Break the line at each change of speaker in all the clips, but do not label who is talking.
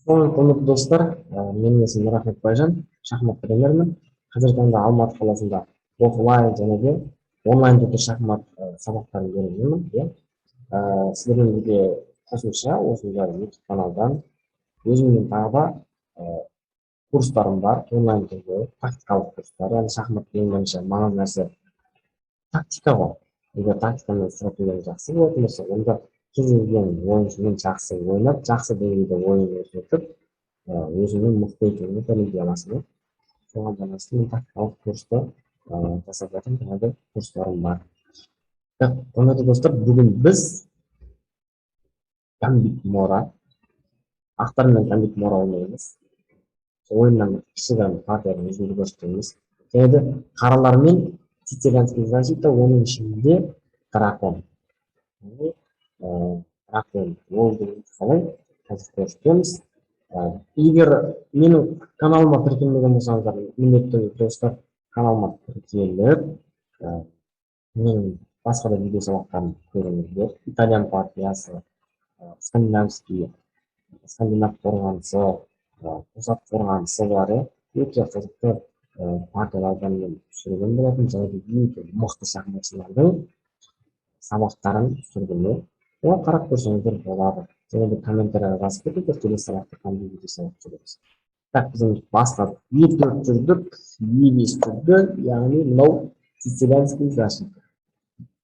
Құрметті достар, менің есімім Нұрахмет Байжан, шахмат тренермін. Қазіргі таңда Алматы қаласында офлайн және де онлайн түрде шахмат сабақтарын беріп жүрмін, иә. Сіздермен бірге қосымша осындай YouTube каналдан өзімнің тағы да курстарым бар, онлайн түрде тактикалық курстар, яғни шахмат ең бірінші маңызды нәрсе тактика ғой. Егер тактика мен стратегияны жақсы болатын болса, онда кез келген ойыншымен жақсы ойнап, жақсы деңгейде ойын көрсетіп, өзіңнің мықты екеніңді дәлелдей аласың, иә. Соған байланысты мен тактикалық курсты жасап жатырмын, тағы да курстарым бар. Так, құрметті достар, бүгін біз гамбит Мора, ақтармен гамбит Мора ойнаймыз. Ойыннан кішігірім партиядан үзінді көрсетеміз. Және де қаралармен сицилианский защита, оның ішінде дракон. Яғни, дракон ол деген қалай, қазір көрсетеміз. Егер менің каналыма тіркелмеген болсаңыздар, міндетті түрде, достар, каналыма тіркеліп, менің басқа да видео сабақтарымды көріңіздер. Итальян партиясы, скандинавский, скандинав қорғанысы, қосақ қорғанысы бар, иә. Өте қызықты партиялардан мен түсірген болатын және де өте мықты шахматшылардың сабақтарын түсірдім, иә. Оған қарап көрсеңіздер болады. Және де комментарийға жазып кетіңіздер, келесі сабақта қандай видео сабақ түсіреміз. Так, біз енді бастадық. Е4 жүрдік, Е5 жүрді, яғни мынау сицилианский защита.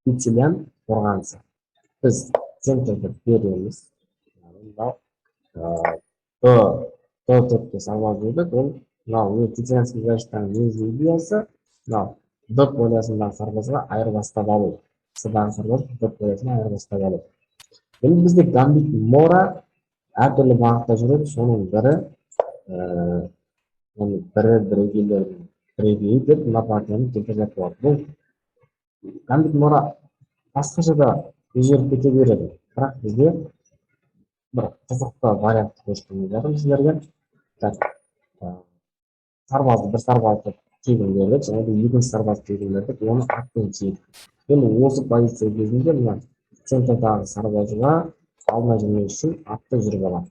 Сицилиан қорғанысы. Біз центрді береміз. Яғни мынау Д төртке сарбаз жүрдік, ол мынау сицилианский защитаның негізгі идеясы мынау Д полясындағы сарбазға айырбастап алу. С-дағы сарбаз Д полясына айырбастап алу. Енді бізде гамбит Мора әртүрлі бағытта жүреді, соның бірі яғни бірі бірегейлердің бірегейі деп мына партияны келтірсек болады. Бұл гамбит Мора басқаша да өзгеріп кете береді, бірақ бізде бір қызықты вариантты көрсеткім жатырмын сіздерге. Так, сарбазды, бір сарбазды тегін бердік және де екінші сарбазды тегін бердік, оны атпен жедік. Енді осы позиция кезінде мына центрдағы сарбазға алдына жүрмес үшін атты жүріп аламын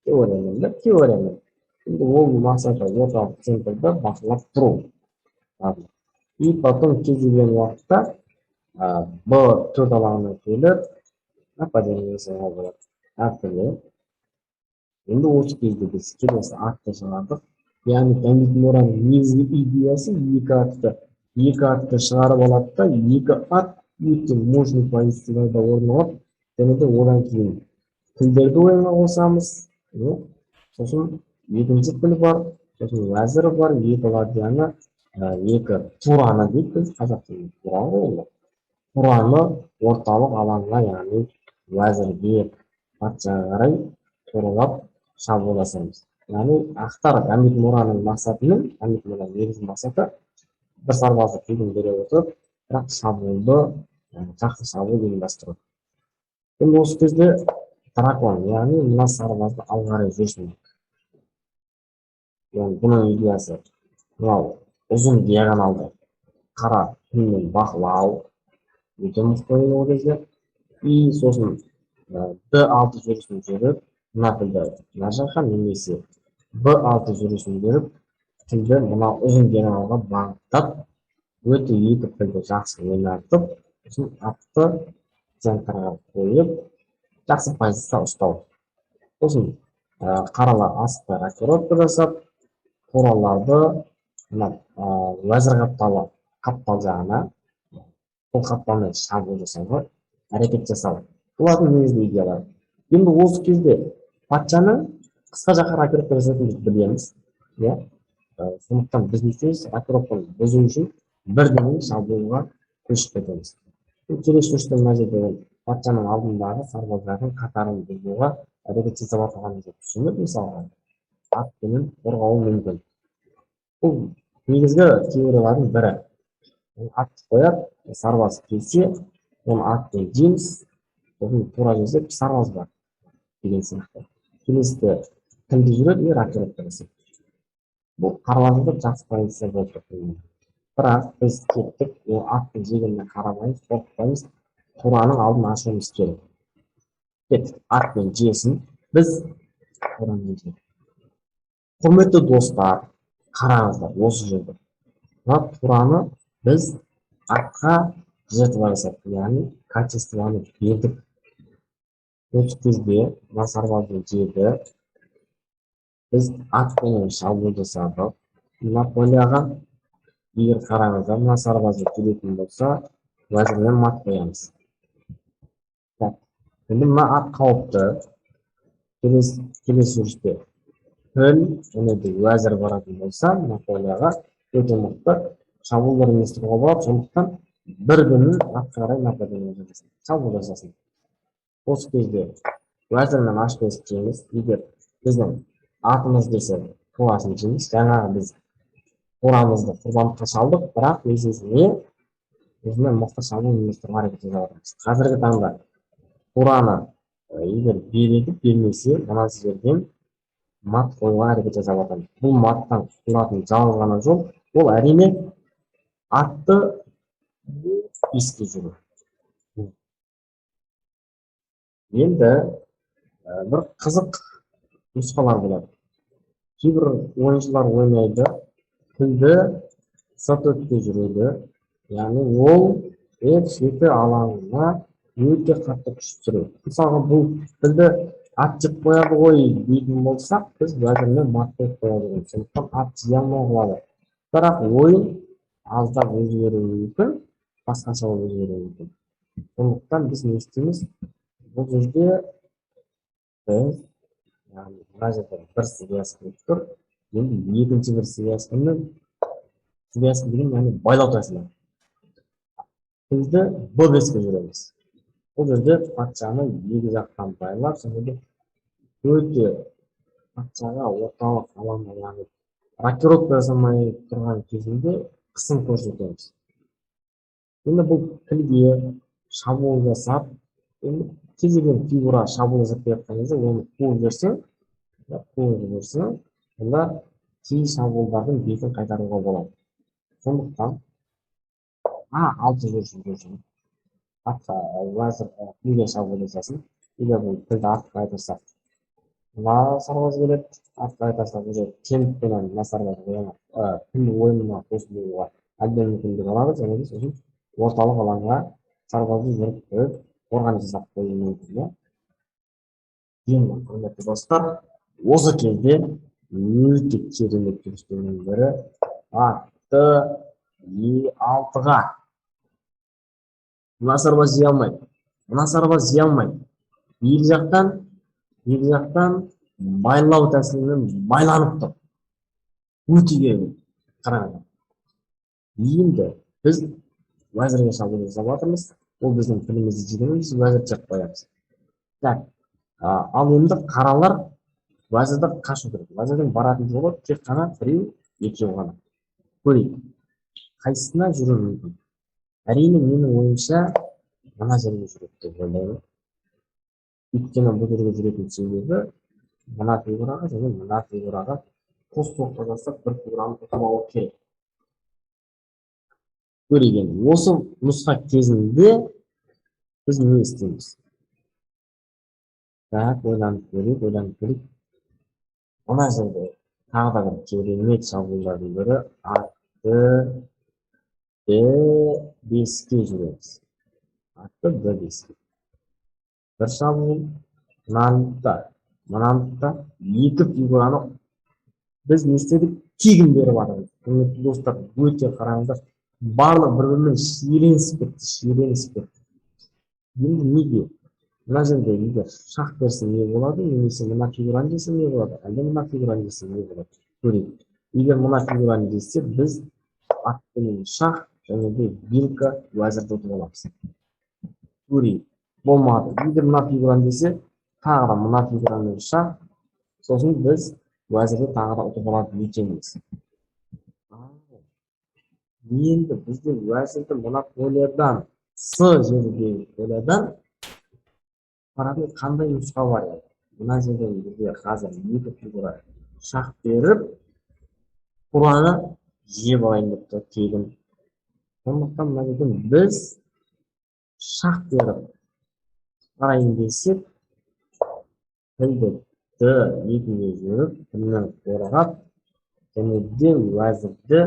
теориямен да, теориямен. Енді ол мақсаты орталық центрді бақылап тұру. И потом кез келген уақытта Б4 алаңына келіп нападение жасауға болады әртүрлі. Енді осы кезде біз келесі атты шығардық, яғни гамбит Мораның негізгі идеясы екі атты шығарып алады да, екі ат өте мощный позицияларда орын алады. Және де одан кейін пілдерді ойынға қосамыз, иә. Сосын екінші піл бар, сосын уәзір бар, екі ладьяны, екі тураны дейді біз, қазақ тілінде тура ғой енді, тураны орталық алаңға, яғни уәзірге, патшаға қарай туралап шабуыл жасаймыз. Яғни ақтар гамбит Мораның мақсатының, гамбит Мораның негізгі мақсаты бір сарбазды тегін бере отырып, бірақ шабуылды, жақсы шабуыл ұйымдастыру. Енді осы кезде дракон, яғни мына сарбазды алға қарай жүрсін. Яғни бұның идеясы мынау ұзын диагоналды қара пілмен бақылау, өте мықты ойын ол кезде. И сосын Д6 жүрісін жүріп, мына пілді мына жаққа немесе Б6 жүрісін жүріп, пілді мына ұзын диагоналға бағыттап, өте екі пілді жақсы ойнатып, сосын атты центрға қойып, жақсы позиция ұстау. Сосын қаралар асықпай рокировка жасап, тураларды мына уәзір қапталы қаптал жағына, сол қапталмен шабуыл жасауға әрекет жасау. Бұлардың негізгі идеялары. Енді осы кезде патшаның қысқа жаққа рокировка жасайтынын біз білеміз, иә. Сондықтан біз не істейміз? Рокировканы бұзу үшін бірден шабуылға көшіп кетеміз. Келесі жүрісте мына жерде ол патшаның алдындағы сарбаздардың қатарын бұзуға әрекет жасап жатқанын деп түсініп, мысалға, атпенен қорғауы мүмкін. Бұл негізгі теориялардың бірі. Атты қояды, сарбаз келсе, оны атпен жейміз, сосын тура жесек, сарбаз бар деген сияқты. Келесіде пілді жүреді и рокировка жасайды. Бұл қараларда жақсы позиция болып тұр, бірақ біз кеттік, ол атты жегеніне қарамаймыз, қорықпаймыз, тураның алдын ашуымыз керек. Кеттік, атпен жесін. Біз Тураны. Құрметті достар, қараңыздар, осы жерде мына тураны біз атқа жертва жасадық, яғни качествоны бердік. Осы кезде мына сарбазды жеді, біз атпенен шабуыл жасадық мына поляға. Егер қараңыздар, мына сарбазды келетін болса, уәзірмен мат қоямыз. Так, енді мына ат қауіпті. Келесі жүрісте піл және де уәзір баратын болса, мына поляға өте мықты шабуылдар ұйымдастыруға болады. Сондықтан бір күні атқа қарай нападение жасасын, шабуыл жасасын. Осы кезде уәзірмен h5 жейміз. Егер біздің атымыз десе, турасын жейміз. Жаңағы біз турамызды құрбандыққа шалдық, бірақ есесіне өзіне мықты шабуыл ұйымдастыруға әрекет жасап жатырмыз. Қазіргі таңда тураны егер береді, бермесе, мына жерден мат қоюға әрекет жасап жатырмыз. Бұл маттан құтылатын жалғыз ғана жол ол, әрине, атты беске жүру. Енді бір қызық нұсқалар болады. Кейбір ойыншылар ойнайды, пілді с4-ке жүреді, яғни ол f7 алаңына өте қатты күш түсіреді. Мысалға, бұл пілді ат жеп қояды ғой дейтін болсақ, біз уәзірмен мат қойып қояды ғой, сондықтан ат жей алмай қалады. Бірақ ойын аздап өзгеруі мүмкін, басқаша өзгеруі мүмкін. Сондықтан біз не істейміз бұл жерде? Біз, яғни, мына жерде бір связка тұр, енді екінші бір связканы, связка деген, яғни байлау тәсілі, пілді б5-ке жүреміз. Бұл жерде патшаны екі жақтан байлап және де өте патшаға орталық алаңда, яғни рокировка жасамай тұрған кезінде қысым көрсетеміз. Енді бұл пілге шабуыл жасап, енді кез келген фигура шабуыл жасап келе жатқан кезде оны қуып жіберсең, онда кей шабуылдардың бетін қайтаруға болады. Сондықтан а6 жүрсін, атқа, уәзір пілге шабуыл жасасын. Егер бұл пілді артқа қайтарсақ, мына сарбаз келеді. Артқа қайтарсақ, уже темппенен мына сарбаз піл ойынына қосылуға әбден мүмкіндік алады және де сосын орталық алаңға сарбазды жүріп қойып, қорған жасап қоюы мүмкін, иә. Енді, құрметті достар, осы кезде өте керемет жүрістердің бірі атты е6-ға. Мына сарбаз жей алмайды, мына сарбаз жей алмайды. Екі жақтан байлау тәсілімен байланып тұр. Өте керемет. Қараңыздар, енді біз уәзірге шабуыл жасап жатырмыз. Ол біздің пілімізді жегеннен, біз уәзір жеп қоямыз. Так, ал енді қаралар уәзірді қашу керек. Уәзірдің баратын жолы тек қана біреу, екеу ғана. Көрейік, қайсысына жүруі мүмкін? Әрине, менің ойымша, мына жерге жүреді деп ойлаймын. Өйткені бұл жерге жүретін себебі мына фигураға және мына фигураға қос соққы жасап, бір фигураны ұтып алу керек. Көрейік, енді осы нұсқа кезінде біз не істейміз? Так, ойланып көрейік, ойланып көрейік. Мына жерде тағы да бір керемет шабуылдардың бірі: атты д5-ке жүреміз. Атты д5-ке бір шабуыл. Мынаны да, мынаны да, екі фигураны біз не істедік? Тегін беріп жатырмыз. Құрметті достар, өте қараңыздар, барлығы бір бірімен шиеленісіп кетті, шиеленісіп кетті. Енді неге мына жерде егер шах берсе, не болады? Немесе мына фигураны жесе, не болады? Әлде мына фигураны жесе, не болады? Көрейік. Егер мына фигураны жесе, біз атпенен шах және де вилка, уәзірді ұтып аламыз. Көрейік, болмады. Егер мына фигураны жесе, тағы да мына фигурамен шах, сосын біз уәзірді тағы да ұтып алады екенбіз. Енді бізде уәзірді мына полядан, с жердегі полядан баратын қандай нұсқа бар еді? Мына жерден бізде қазір екі фигура шах беріп, тураны жеп алайын деп тұр тегін. Сондықтан мына жерден біз шах беріп қарайын десек, пілді Д2-ге жүріп, пілмен қорғап, және де уәзірді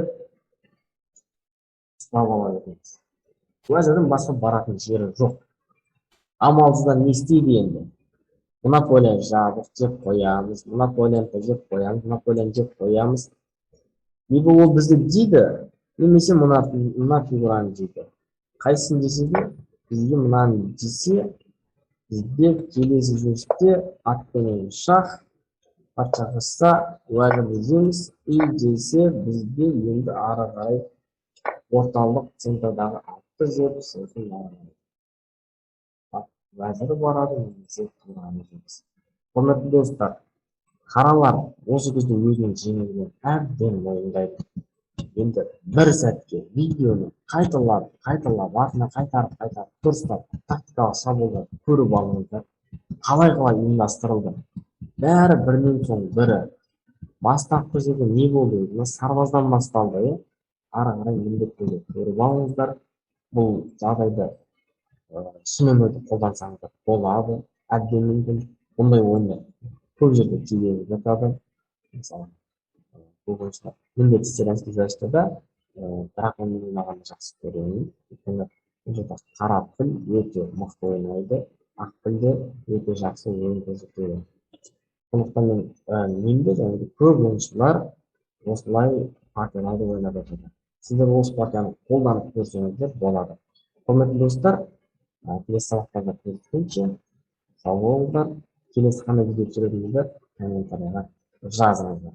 ұстап алады екенбіз. Уәзірдің басқа баратын жері жоқ. Амалсыздан не істейді енді? Мына поле жабық, жеп қоямыз, мына полені де жеп қоямыз, мына полені жеп қоямыз. Либо ол бізді жейді, немесе мына фигураны жейді. Қайсысын жесе де, бізге мынаны жесе, бізде келесі жүрісте атпенен шах, патша қашса, уәзірді жейміз, и жесе, бізде енді ары қарай орталық центрдағы атты жеп, сосын ары қарай уәзір барады немесе қырғаны жейміз. Құрметті достар, қаралар осы кезде өзінің жеңілгенін әбден мойындайды. Енді бір сәтке видеоны қайталап, қайталап, артына қайтарып, қайтарып, дұрыстап тактикалық шабуылдарды көріп алыңыздар. Қалай қалай ұйымдастырылды? Бәрі бірінен соң бірі. Бастапқы жерде не болды? Мына сарбаздан басталды, иә? Ары қарай міндетті түрде көріп алыңыздар. Бұл жағдайды шын өмірде қолдансаңыздар болады, әбден мүмкін. Бұндай ойындар көп жерде кездесіп жатады. Мысалы, көп ойыншылар міндетті сценарий жарыстарда драконмен ойнағанды жақсы көремін. Өйткені бұл жерде қара піл өте мықты ойнайды, ақ піл де өте жақсы ойын көрсетеді. Сондықтан мен де және де көп ойыншылар осылай партияларды ойнап жатады. Сіздер осы партияны қолданып көрсеңіздер болады. Құрметті достар, келесі сабақтарда кездескенше сау болыңыздар. Келесі қандай видео түсіретінімізді комментарийға жазыңыздар.